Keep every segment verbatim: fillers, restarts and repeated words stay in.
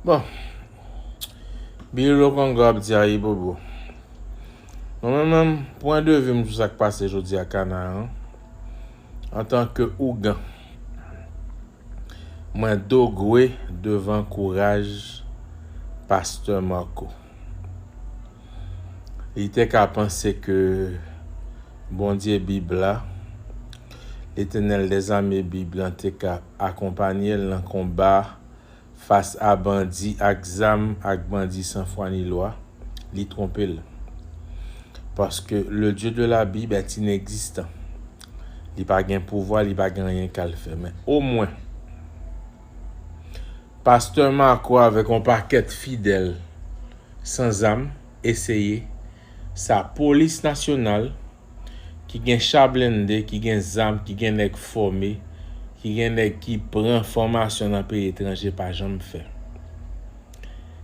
Bon, Bilolo Kongo ap di ayibobo. Mwen menm, menm, pwen de vi m sou sa k pase jodi a Kanaran, antanke ougan, mwen dogwe devan kouraj Pastè Marco. Li te ka panse ke Bondye Bib la, Letènèl dèzame Bib lan te ka akonpanye l nan konba fas a bandi ak zam, ak bandi san fwa ni lwa, li twonpe l. Paske le Dieu de la Bible est inexistant. Li pa gen pouvwa, li pa gen anyen k al fè. Men omwen, Pastè Marco avèk yon pakèt fidèl san zam eseye sa polis nasyonal ki gen cha blende, ki gen zam, ki gen nèg fòme, ki gen nèg ki pran fòmasyon nan peyi etranje pa janm fè.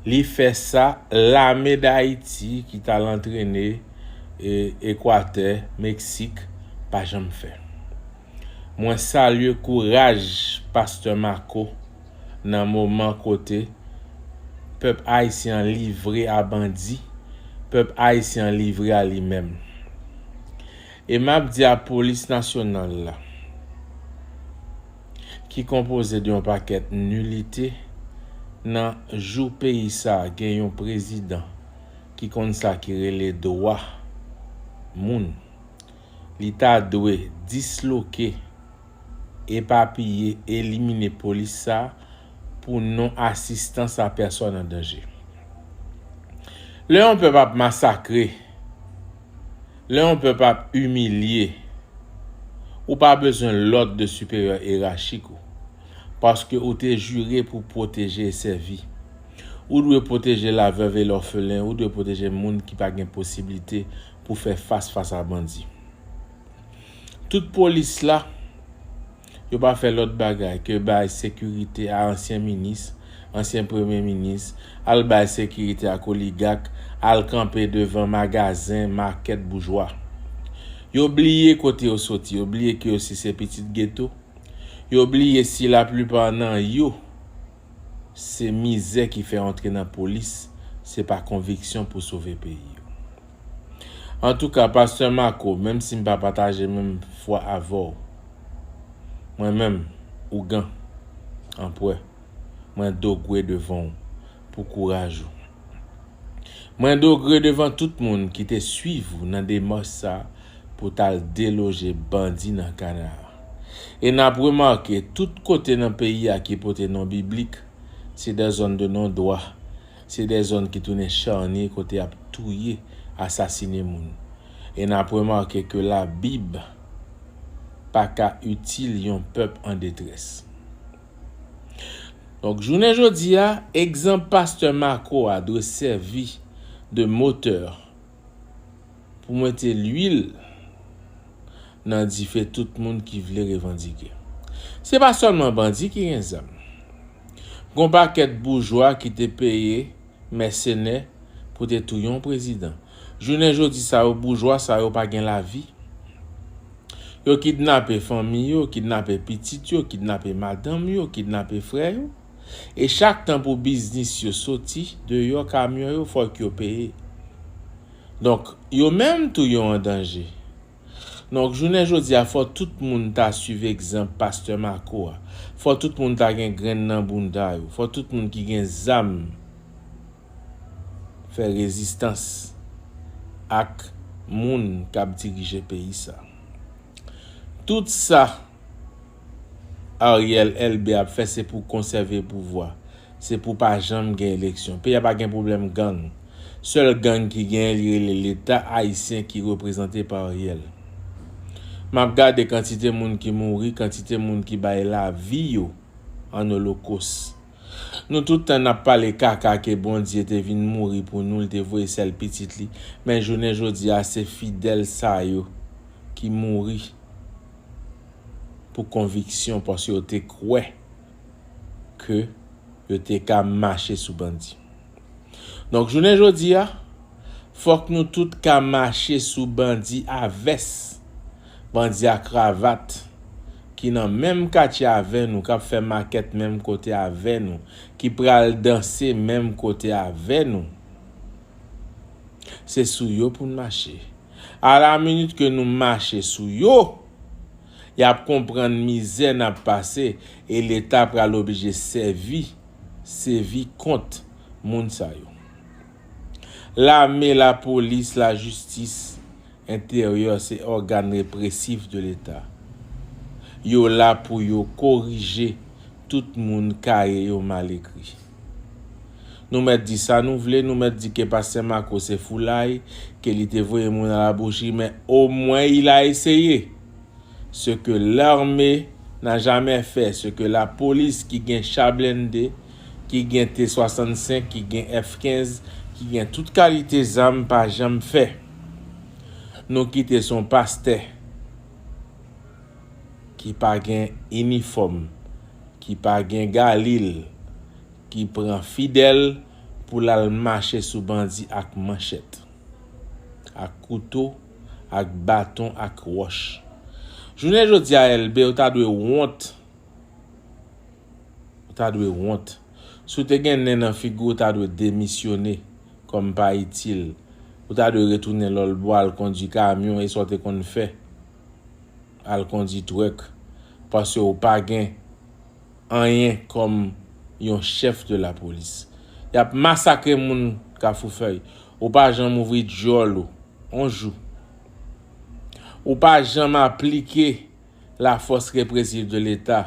Li fè sa lame Dayiti ki t al antrene e, Ekwatè, Meksik, pa janm fè. Mwen salye kouraj Pastè Marco nan moman kote pèp ayisyen an livre a bandi, pèp ayisyen an livre a li menm. E m ap di a polis nasyonal la, ki konpoze de yon pakèt nilite, nan jou peyi sa a gen yon prezidan ki konn sa ki rele dwa moun, li ta dwe disloke, epapiye, elimine polis sa a pou non asistans a pèsòn an danje. Lè yon pèp ap masakre, lè yon pèp ap imilye, ou pa bezwen lòd de siperyè erachik ou, paske ou te jire pou pwoteje e sèvi. Ou dwe pwoteje lavèv e lòfelen, ou dwe pwoteje moun ki pa gen posiblite pou fè fas fas a bandi. Tout polis la, yo pa fè lòt bagay ke bay sekirite a ansyen minis, ansyen premye minis, al bay sekirite ak oligak, al kanpe devan magazen, makèt boujwa. Yo bliye kote yo soti, yo bliye ke yo si se pitit geto. Yo bliye si laplipa nan yo, se mizè ki fè yo antre nan polis, se pa konviksyon pou sove peyi yo. Antouka, Pastè Marco, menm si m pa pataje menm fwa avè w, mwen menm, ougan, anpwè, mwen dogwe devan w pou kouraj ou. Mwen dogre devan tout moun ki te swiv ou nan demach sa pou t al deloje bandi nan Kanara. E n ap remake tout kote nan peyi a ki pote non biblik, se des zones de non-droit, se des zones ki tounen chanye kote y ap touye, asasine moun. E n ap remake ke Labib pa ka itil yon pèp an detrès. Donk, jounen jodi a, egzanp pastè Marco a dwe sèvi de motè pou mete lwil nan dife tout moun ki vle revandike. Se pa sèlman bandi ki gen zam. Gon pakèt boujwa ki te peye mèsenè pou te touye yon prezidan. Jounen jodi sa yo, boujwa sa yo pa gen lavi. Yo kidnape fanmi yo, kidnape pitit yo, kidnape madanm yo, kidnape frè yo. E chak tan pou biznis yo soti deyò kamyon yo, fòk yo peye. Donk, yo menm tou yo an danje. Donk, jounen jodi a, fò tout moun ta swiv egzanp pastè Marco a. Fò tout moun ta gen grenn nan bounda yo. Fò tout moun ki gen zam fè rezistans ak moun k ap dirije peyi sa. Tout sa Ariel Elbe ap fè se pou konsève pouvwa. Se pou pa janm gen eleksyon. Peyi a pa gen pwoblèm gang. Sèl gang ki genyen, li rele Leta ayisyen ki reprezante pa Ariel. M ap gade kantite moun ki mouri, kantite moun ki bay lavi yo an olokos. Nou tout tan n ap pale kaka ke Bondye te vin mouri pou nou, li te voye sèl pitit li. Men jounen jodi a, se fidèl sa yo ki mouri pou konviksyon, paske yo te kwè ke yo te ka mache sou bandi. Donk, jounen jodi a, fòk nou tout ka mache sou bandi a vès, bandi a kravat, ki nan menm katye avè nou, k ap fè makèt menm kote avè nou, ki pral danse menm kote avè nou, se sou yo pou n mache. A la minit ke nou mache sou yo, y ap konprann mizè n ap pase e Leta pral oblije sèvi, sèvi kont moun sa yo. Lame, lapolis, lajistis, enteryè se ògàn represif de Leta. Yo la pou yo korije tout moun kaye yo mal ekri. Nou mèt di sa nou vle, nou mèt di ke pastè Marco se foulay, ke li te voye moun al labouji, men omwen il a eseye. Ce que l'armée n'a jamais fait, ce que lapolis ki gen cha blende, ki gen T swasannsenk, ki gen F kenz, ki gen tout kalite zam pa janm fè. Nou kite se yon pastè ki pa gen inifòm, ki pa gen galil, ki pran fidèl pou l al mache sou bandi ak manchèt, ak kouto, ak baton, ak wòch. Jounen jodi a, L B, ou ta dwe wont. Ou ta dwe wont. Si w te gen nen nan figi w, ou ta dwe demisyone kòm pa itil. Ou ta dwe retounen Lòlbwa al kondui kamyon e sa w te konn fè. Al kondui twèk. Paske ou pa gen anyen kòm yon chèf de lapolis. Y ap masakre moun Kafou Fèy. Ou pa janm ouvri djòl ou, yon jou. Ou pa janm aplike lafòs represif de Leta.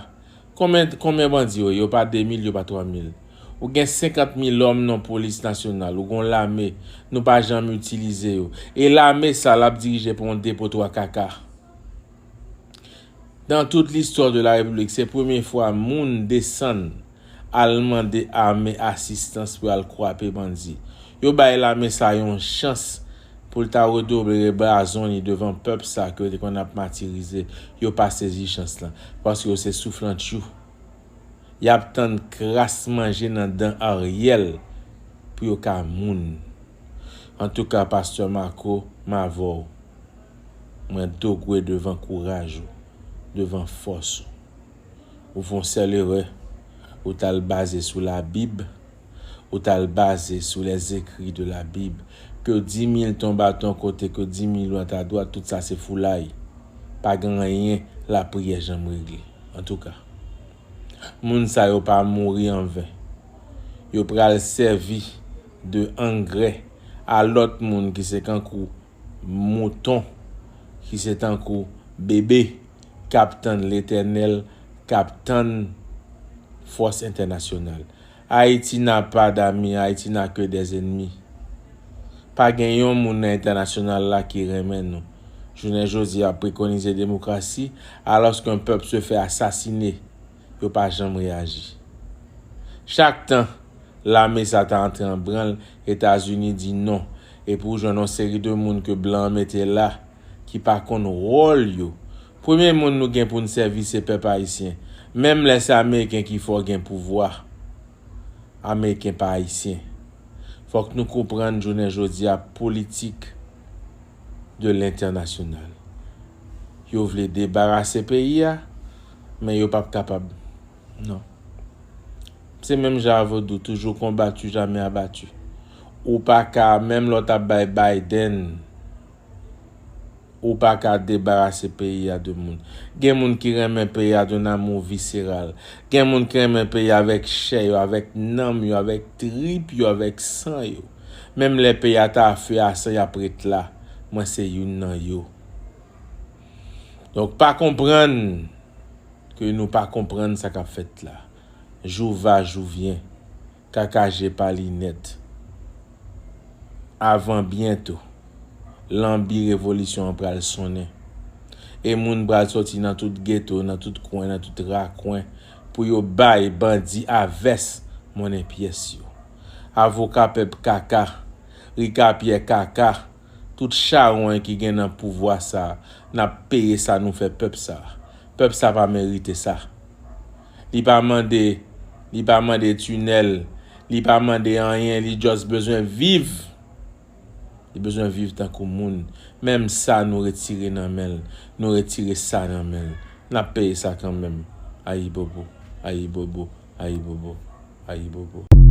Konbyen, konbyen bandi yo ye? Yo pa de mil, yo pa twa mil. Ou gen senkant mil lòm nan polis nasyonal, ou gen yon lame, nou pa janm itilize yo. E lame sa l ap dirije pa yon depotwa kaka. Dans toute l'histoire de la République, se premye fwa moun desann al mande ame asistans pou al kwape bandi. Yo bay lame sa yon chans pou l ta redoble rebazon li devan pèp sa ke yo te konn ap matirize. Yo pa sezi chans lan, paske yo se souflantchou. Y ap tann kras manje nan dan Ariel pou yo ka moun. Antouka, pastè Marco, m avè w. Mwen dogwe devan kouraj ou, devan fòs ou. Ou fè yon sèl erè, ou t al baze sou Labib, ou t al baze sou les écrits de la Bible. Que dix mille tombent à ton côté, que dix mille à ta droite, tout sa se foulay. Pa gen anyen lapriyè janm regle. Antouka, moun sa yo pa mouri anven. Yo pral sèvi de angrè a lòt moun ki se kankou mouton, ki se tankou bebe k ap tann Letènèl, k ap tann fòs entènasyonal. Ayiti n'a pas d'amis, Ayiti n'a que des ennemis. Pa gen yon moun nan entènasyonal la ki renmen nou. Jounen jodi a ap prekonize demokrasi, alòske yon pèp se fè asasine, yo pa janm reyaji. Chak tan lame sa ta antre an branl, Etazini di non, epi w jwenn yon seri de moun ke blan an mete la, ki pa konn wòl yo. Premye moun nou gen pou n sèvi se pèp ayisyen. Menm lè se Ameriken ki fè w gen pouvwa, Ameriken pa ayisyen. Fòk nou konprann jounen jodi a politik de lentènasyonal. Yo vle debarase peyi a, men yo p ap kapab. Non. Se menm jan a vodou, toujours combattu, jamais abattu. Ou pa ka, menm lè w t ap bay Biden, ou pa ka debarase peyi a de moun. Gen moun ki renmen peyi a d'un amour viscéral. Gen moun ki renmen peyi a avèk chè yo, avèk nanm yo, avèk trip yo, avèk san yo. Menm lè peyi a ta a fe a san, y ap ret la. Mwen se youn nan yo. Donk, pa konprann ke nou pa konprann sa k ap fèt la. Jou va, jou vyen. Kaka je pa linèt. Avan byento, lanbi revolisyon an pral sonnen. E moun pral soti nan tout geto, nan tout kwen, nan tout rakwen, pou yo bay bandi a vès monnen pyès yo. Avoka pèp kaka, Rika Pyè kaka, tout chawony ki gen nan pouvwa sa a, n ap peye sa nou fè pèp sa a. Pèp sa pa merite sa. Li pa mande, li pa mande tinèl, li pa mande anyen, li just bezwen viv. Li bezwen viv tankou moun. Menm sa nou retire nan men l, nou retire sa nan men l. N ap peye sa kanmenm. Ayibobo, ayibobo, ayibobo. Ayibobo.